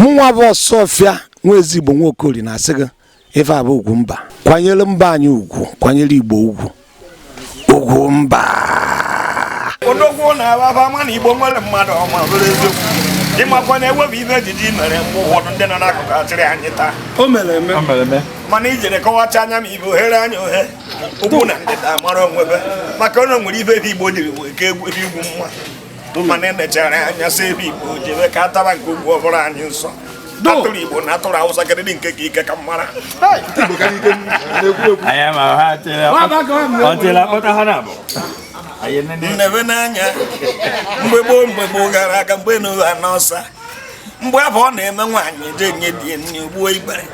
Mụnwa bụ Ọsụọfịa nwa Ezigbo Nwaokori na-asị gị ife a bụ ugwu mba. Kwanyere mba anyị ugwu, kwanyere Igbo ugwu. Ugwu mba. Odogwu na-aba ama na Igbo nwere mmadụ ọma bụrụ eziokwu. Ịmakwa na ewepụ ife ejiji mere mgbe ụfọdụ ndị nọ n'akụkụ achịrị anyị taa. O mere eme. Mana ijere kọwacha anya ma ibe ohere anya ohe ugwu na ndịda mara onwebe maka onye nwere ife ebe Igbo jiri wee ka egwu ebe igwu mma mana enechara anya sị ebe Igbo jebe ka ataba nke ugwu ọbụrụ anyị nsọ. Atụrụ Igbo na atụrụ Awụsa kedụ nke ka ike ka mara. Nnebe n'anya mgbe gboo mgbe gboo gara aga mgbe n'ụwa n'ọsa mgbe afọ ọ na-eme nwaanyị je nye di nne gbuo ikpere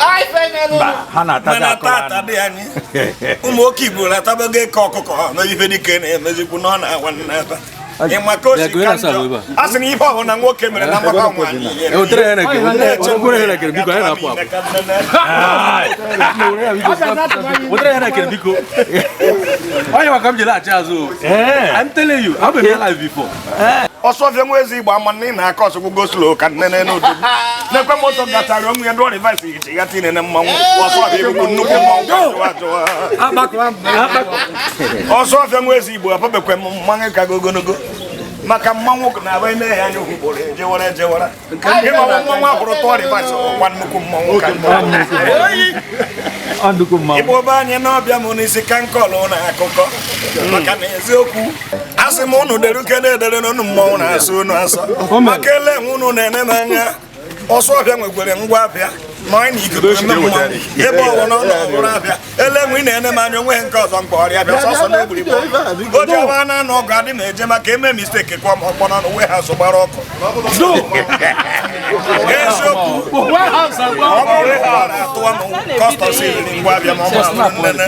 mana tata dị anyị ụmụ oke Igbo na-atabago eke ọkụkọ ha na ife dike na-emezikwu na ọ na-awa n'ebe ịma ka o si ka njọ a sị na ihe ọbụla nwoke mere na mgbakọ nwaanyị Ọsụọfịa nwa eze Igbo ama na ị na-akọ ọsọgwụ goslo ka nne nne n'udu na-ekwe moto gatara onwe ya dụọ rivers iche ya tinye na mmanwụ Ọsụọfịa ebugbu nnukwu mmanwụ Ọsụọfịa nwa eze Igbo apabekwe m mmanwụ ka gị ogologo maka mmanwụ na-aba eme ya anya ugboro ejewara ejewara ịgbanwe mmanwụ ahụrụ tụọ rivers ọkwa nnukwu mmanwụ ka Igbo be anyị n'ọbịa m n'isi ka nkọlụ na akụkọ maka na eziokwu asị m ụnụ dere uke na-edere n'ụnụ mmanwụ na-asụ unu asọ maka ele enwe unu na-ene m anya Ọsụọfịa nwekwere ngwa abịa na anyị na ikuku eme mmanwụ ebe ọwụ na ọnụ ọbụrụ abịa ele enwe ị na-ene m anya onweghị nke ọzọ mkpa ọrịa bịa sọsọ na egburigbo o ji ọba na-anụ ọgụ adị m eje maka eme mistake kwa m ọkpọ n'ọnụ wee ha gbara ọkụ eziokwu ọ bụrụ na ọ na-atụwa m kọstọs iriri ngwa abịa ma ọ bụrụ nnene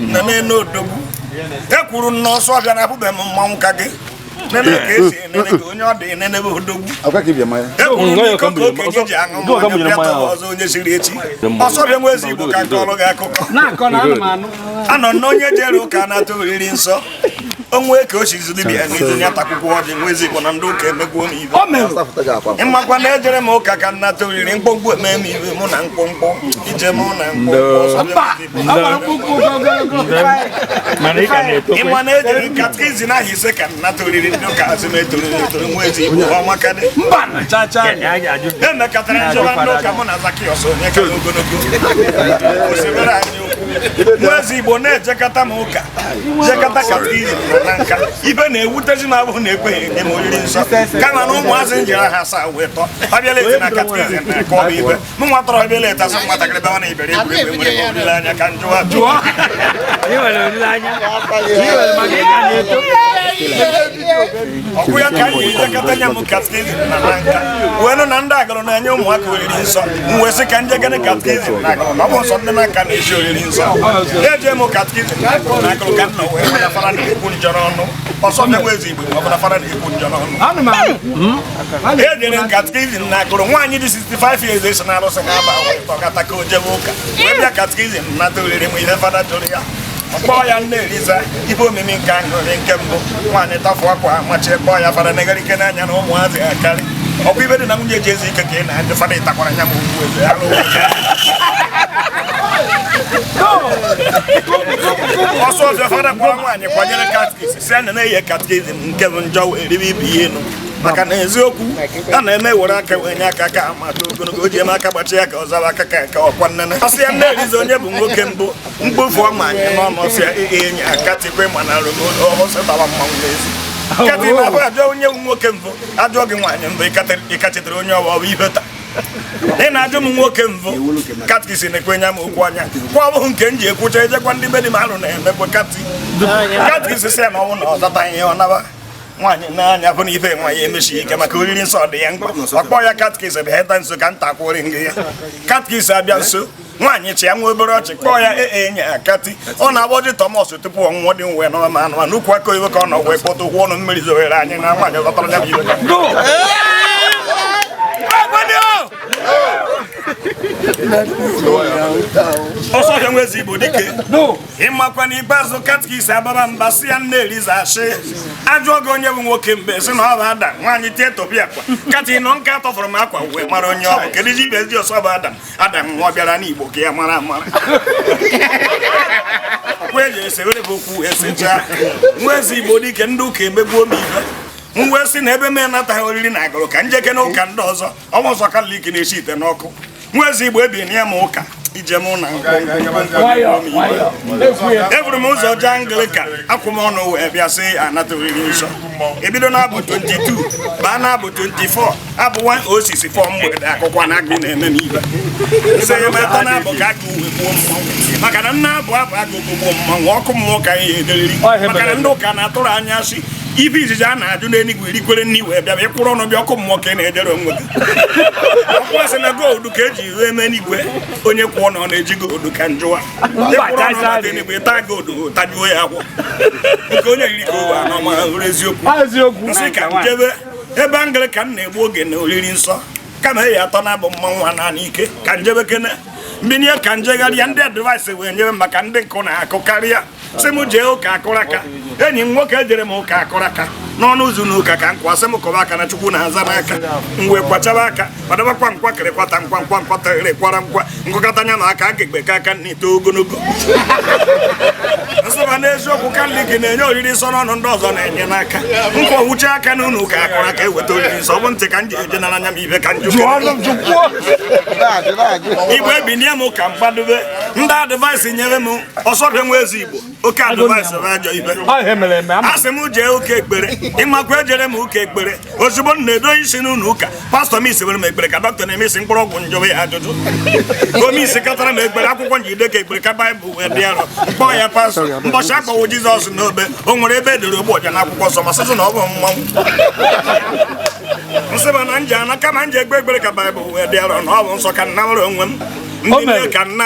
nnene n'odogwu ekwuru m na Ọsụọfịa na-abụbeghị m mmanwụ ka gị nene ka esi enene ka onye ọ dị enene bụ odogwu ekwuru m iko ka okenye ji aṅụ mmanya bịa tọwa ọzọ onye siri echi Ọsụọfịa nwa eze Igbo ka nke ọrụ gị akụkọ anọ na onye jere ụka na-ata oriri nsọ onwe ka o si zụlibia n'izu ya takwụkwọ ọjị nwa eze Igbo na ndị ụka emegbuo m ibe ịmakwa na ejere m ụka ka nnata oriri mkpụmkpụ eme m ibe mụ na mkpụmkpụ ije mụ na mkpụmkpụ ịma na ejere katkizin ahụ ise ka nnata oriri ndị ụka azụ m etoro etoro nwa eze Igbo ọmakadị emekọtara njọba ndị ụka mụ na Zakiọs onye ka ogologo osebere anyị okwu nwa eze Igbo na-ejekọta m ụka jekọta katkizin na nka ibe na-ewutezi m abụghị na-ekweghị enye m oriri nsọ kama na ụmụazị njiri aha asaa wee tọọ abịala eti na katkizin na aka ọ bụ ibe m nwa tọrọ ebele etasị nwatakịrị bịawa na ibere egwuregwu nwere m olileanya ka njụwa jụọ ọkwụ ya ka anyị jekọta nye m katkizim na nka wee nụ na ndị agụrụ na-enye ụmụaka oriri nsọ m wee sị ka njegere katkizim na agụrụ na ọ bụ nsọ ndị n'aka na-esi oriri nsọ eje m katkizim na agụrụ ka nna wee nweta fara na-ekwu njọ n'ọnụ Ọsụọfịa nwa eze Igbo ma ọ bụ na fara na-ekwu njọ n'ọnụ ejere m katkizim na agụrụ nwaanyị dị 65 years esi na arụsị na-aba wee tọkata ka o jebe ụka wee bịa katkizim nata oriri m ihe fada jụrụ ya kpọọ ya nne Eliza ife omimi nke aṅụrị nke mbụ nwaanyị tafụ akwa machie kpọọ ya fada negara ike n'anya na ụmụazị akarị ọkwa ibe dị na nwunye ji ezu ike ka ị na-ajụ fada ịtakwara nya ma ugwu eze alụ Ọsụọfịa fada kwara nwaanyị kwanyere katkis si anya na-eye katkizim nke bụ njọ wee ribe ibe ihe enu maka na eziokwu a na-eme were aka wee nye aka ka amata ogologo o ji eme aka gbachi ya ka ọ zaba aka ka ka ọkwa nnene ọsị ya nne Eliza onye bụ nwoke mbụ mkpofu ọma anyị n'ọnụ ọsị ya enyi akatikwe mana ọsị tara mmanwụ n'ezi kati na abụ ajọ onye bụ nwoke mbụ ajụọ gị nwaanyị mbụ ịkachitere onye ọwa ọbụ ibe taa ị na-ajụ m nwoke mbụ katkisi na-ekwenye m okwu anya kwa ọ bụghị nke m ji ekwucha ejekwa ndị be dị m arụ na-emekwa kati katkisi sị ya na ọnwụ na ọ zata ihe ọ naba nwaanyị n'anya bụ na ife nwaanyị emechi ike maka oriri nsọ dị ya mkpa ọkpọ ya katkis bịa heta nso ka nta kwụrị ngị ya katkis abịa nso nwaanyị chị ya nwa obere ọchị kpọọ ya ee enye akati ọ na-agbọji Tọmọs tupu ọnwụnwụ dị nwee nọ ma anụ n'ukwu aka oyibo ka ọ nọ wee kpọtụ ụkwụ ọnụ mmiri zowere anyị na nwaanyị zọtara ya bụ ibe. Ọsọfịa nwa ezigbo dike. Ịmakwa n'ikpeazụ katkis ababa mba si ya nne Eliza ashị ajụọ gị onye bụ nwoke mbe sị na ọ bụ Adam nwaanyị tie topi akwa kati nọ nke atọfọrọ m akwa wee mara onye ọ bụ. Kedu ji ibe ezi ọsọ bụ Adam? Adam nwa bịara n'Igbo ka ya mara amara ọkwa eji esewere bụ okwu esecha. Nwa ezigbo dike, ndị ụka emegbuo m ibe. M wee sị na ebe m enataghị oriri na agụrụ ka njeke na ụka ndị ọzọ ọnwa ọzọ Katọlik na-eshi ite n'ọkụ. Nwa ezigbo ebini ya ma ụka ije mụ na eburu m ụzọ jee Anglican, akwụ m ọnụ wee bịa sị anata oriri nsọ. Ebido na abụ 22 baa na abụ 24, abụ 1064 mgbede akụkwa na agụ na-eme m ibe sị ebe na abụ ka agụ wee gbuo mmanwụ, maka na nna abụ abụ agụ gbuo mmanwụ ọkụ mmụọ ka ihe ederiri, maka na ndị ụka na-atụrụ anya sị ife izizi a na-ajụ n'enigwe irikwere nni wee bịa ịkwụrụ ọnụ bịa ọkụ mmụọ ka ị na-ejere onwe gị. Ọkụ sị na goldu ka eji wee mee n'igwe, onye kwụọ na ọ na-eji goldu ka njụwa ịkwụrụ ọnụ bata enigwe taa goldu tajuo ya akwụ nke onye riri ka owe anọ ma hụrụ eziokwu. Nsị ka njebe ebe Anglican na-egbu oge na oriri nsọ kama eyi atọ na-abụ mmanwụ ha naanị ike ka njebe kene mbinye ka njegharịa ndị advice wee nyebe maka ndị nkụ na-akụ karịa sị m jee ụka akụrụ aka. Enyi m nwoke ejere m ụka akụrụ aka n'ọnụ ụzọ na ụka ka nkwa sị m kọba aka na Chukwu na-aza n'aka. M wee kwachaba aka kwadobakwa nkwa kịrịkwata nkwa nkwa nkwa tịrịkwara nkwa nkụkọta anya ma aka agegbe ka aka n'ito ogologo. Nsịba n'eziokwu Katọlik na-enye oriri nsọ n'ọnụ ndị ọzọ na-enye n'aka nkwa wuche aka n'ụlọ ụka akụrụ aka eweta oriri nsọ ọ bụ ntị ka m ji eje nara anya m ibe ka njụ igwe ebinie m ka m kwadobe ndị advice nyere m Ọsọfịa nwa ezigbo oke advice bụ ajọ ibe. A sị m jee ụka ekpere, ịmakwa ejere m ụka ekpere ozugbo m na-edo isi n'ụlọ ụka pastọ m isewere m ekpere ka dọkịta na-eme isi mkpụrụ ọgwụ njọba ya ajụjụ gomisi katara m ekpere akwụkwọ njide ka ekpere ka baịbụl wee dị arọ mkpọ ya pastọ mbọchị akpọwo Jizọs n'obe o nwere ebe edere ogbu ọja n'akwụkwọ nsọ ma sịsị na ọ bụ mmanwụ nsịba na nje ana kama nje egbe ekpere ka baịbụl wee dị arọ na ọ bụ nsọ ka nna nwere onwe m ndị nne ka nna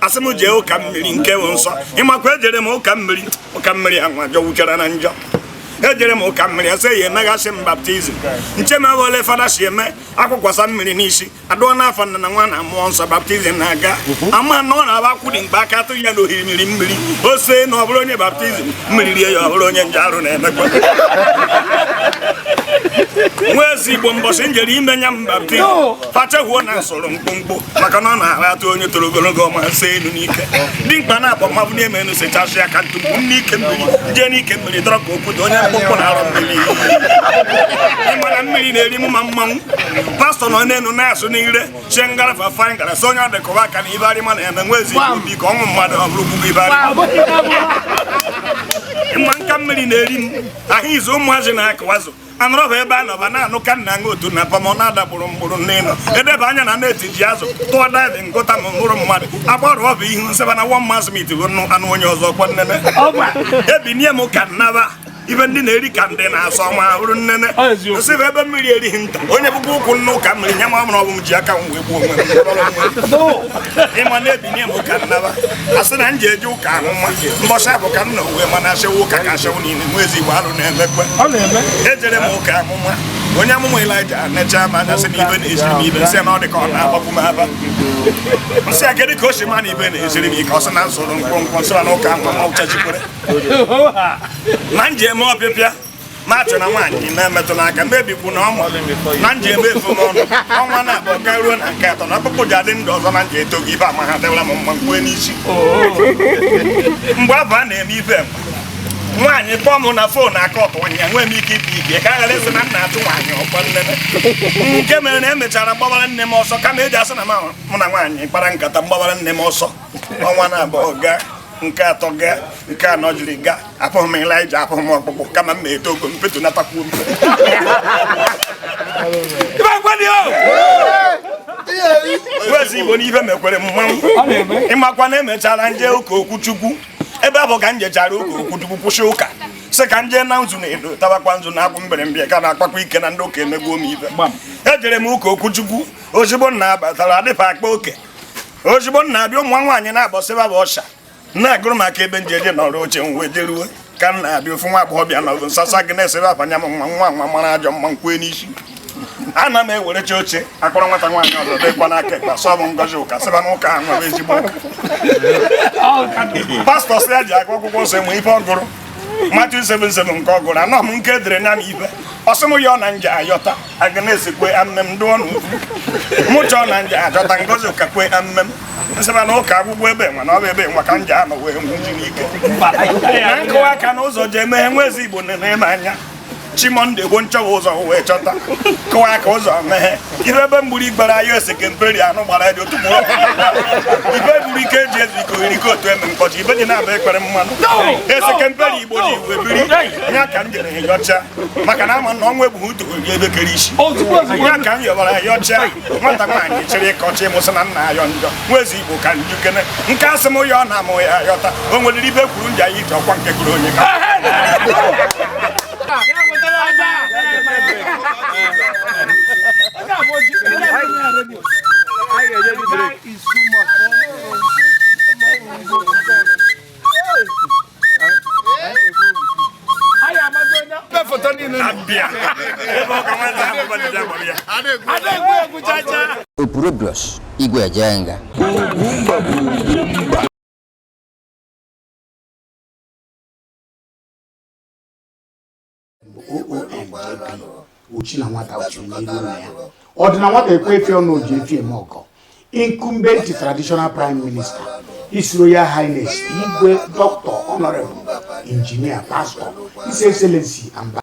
asị m jee ụka mmiri nke bụ nsọ. Ịmakwa ejere m ụka mmiri ụka mmiri anwa jọwuchara na njọ ejere m ụka mmiri asị ya emeghasị m baptizim nche m ewele fada si eme akwụkwasa mmiri n'isi adụọ n'afọ nna na nwa na mmụọ nsọ baptizim na-aga ama na ọ na-aba akwụ dị mkpa aka atụ ya n'ohirimiri mmiri ose na ọ bụrụ onye baptizim mmiri rie ya ọ bụrụ onye nje arụ na-emekwa. Nwa ezigbo mbọsị njere ime nya m baptizim fachehuo na nsoro mkpụmkpụ maka na ọ na-ahụ atụ onye toro ogologo ọma nse elu n'ike dimkpa na-akpọ mmabụ n'ime elu sechasị aka ntụpụ m n'ike mmiri jee n'ike mmiri dọrọ ka okwute onye mkpụmkpụ na-arọ mmiri ịma na mmiri na-eri mụ ma mmanwụ pastọ nọ n'elu na-asụ n'ire chie ngarafa fa ngara sị onye ọ dịkọwa aka na ibe arịma na-eme nwa ezigbo obi ka ọnwụ mmadụ ọ bụrụ kwukwu ibe arịma ịma nka mmiri na-eri m ahụ izu ụmụazị na-akụ azụ anọrọba ebe a nọba na-anụ ka nna aṅụ otu na pam ọ na-adakpụrụ mkpụrụ n'elu edeba anya na neti ji azụ tụọ diving gụta m mkpụrụ mmadụ agbarụ ọ bụ ihu nseba na one mass meat bụ anụ onye ọzọ kwa nnene ebinie m ka nnaba ibe ndị na-eri ka ndị na-asọ ma bụrụ nnene nsị bụ ebe mmiri erighị nta onye bụkwa ụkwụ nne ụka mmiri nye ma ọ bụ m ji aka m wee gbuo onwe m ịma na-ebinye m ụka nnaba a sị na m ji eje ụka ahụ nwa mbọchị abụ ka m na uwe mana asịwa ụka ka asịwụ niile nwa ezigbo arụ na-emekwe ejere m ụka amụma onye amụma Ịlaịja necha m anya sị na ibe na-esiri m ibe nsị na ọ dị ka ọ na-agbapụ m aba nsị a kedu ka o si ma na ibe na-esiri m ike ọ sị na nsoro mkpụmkpụ nsị na ụka ahụ ma ụchachikwere na njem ọpịpịa ma achọ na nwaanyị na-emetụ n'aka mebikwu na ọnwa na njem efu m ọnụ ọnwa na-abụọ ka ruo na nke atọ na ọkpụkpụ ji adị ndụ ọzọ na njem eto gị ibe ama ha dewara m mma mkpue n'isi mgbe abụ a na-eme ife nwaanyị kpọọ m na fon aka ọtụ ya nwee m ike ipi ike ka a ghara ịsị na m na-achụ nwaanyị ọkwa nnene nke mere na emechara gbawara nne m ọsọ kama eji asị na mụ na nwaanyị kpara nkata mgbawara nne m ọsọ ọnwa na-abụọ gaa nke atọ gaa nke anọ jiri gaa apụghị m Ịlaịja apụghị m ọkpụkpụ kama m na-eto ogo mpetu natakwuo m wezi Igbo n'ife mekwere mmanwụ ịmakwa na emechara nje ụka okwuchukwu ebe abụ ka m jechara ụka okwuchukwu kwụsị ụka sị ka nje na nzu na-edo tabakwa nzu na akwụ mberembịa ka na-akpakwa ike na ndị ụka emegbuo m ife ejere m ụka okwuchukwu ozugbo nna abatara adịpa akpa oke ozugbo nna abịa ụmụ nwaanyị na-agbọsịba bụ ọsha na-agụrụ maka ebe njeje nọrọ oche m wee jeruo ka m na-abịa ofu nwa agbọghọbịa nọbụ nsasa gị na-esebe abanya m nwa nwa nwa mara ajọ mma nkwue n'isi Ana m ewerecha oche akpọrọ nwata nwaanyị ọzọ dịkwa n'aka ekpe, sọ bụ Ngozi ụka sịba n'ụka ahụ nwere ezigbo ụka. Pastọ sị ya ji agụ akwụkwọ nsọ enwe ife ọ gụrụ Matthew 7:7 nke ọ gụrụ anọ m nke edere nya na ibe ọsị m yọọ na nje ayọta Agnes kwe amen m dụọ n'ufu mụ chọọ na nje achọta Ngozi ụka kwe amen nsịba na ụka akwụkwọ ebe nwa na ọ bụ ebe nwa ka nje anọ wee nwụ ji n'ike na nkụwa aka n'ụzọ ji emeghe nwa ezi Igbo na-eme anya Chimonde gbo nchọwa ụzọ wee chọta kụwa aka ụzọ meghe ibe ebe mgburu igbere ayọ ese kemperi anụ gbara eji otu mụrụ ibe buru ike eji ezu iko iri otu eme mkpọchi ibe dị na-aba ekpere mmanụ ese kemperi Igbo ji igwe biri ya ka m jere yọcha maka na ama na ọnwa egbughị utu eri ebe kere isi ya ka m yọbara yọcha nwata nwaanyị chịrị ịkọcha ịmụsị na nna ayọ njọ nwa ezi Igbo ka njukene nke asị m ya ọ na-amụ ya ayọta o nwere ibe kwuru nja ya ije ọkwa nke gụrụ onye ka Opurobios Igwe Ejenga. Ochi na nwata ochiri n'iru nna ya ọ dị na nwata ekwe efi ọnụ oji efi eme ọgọ. Incumbent traditional prime minister, His Royal Highness Igwe Dr. Honorable Engineer Pastor His Excellency Amba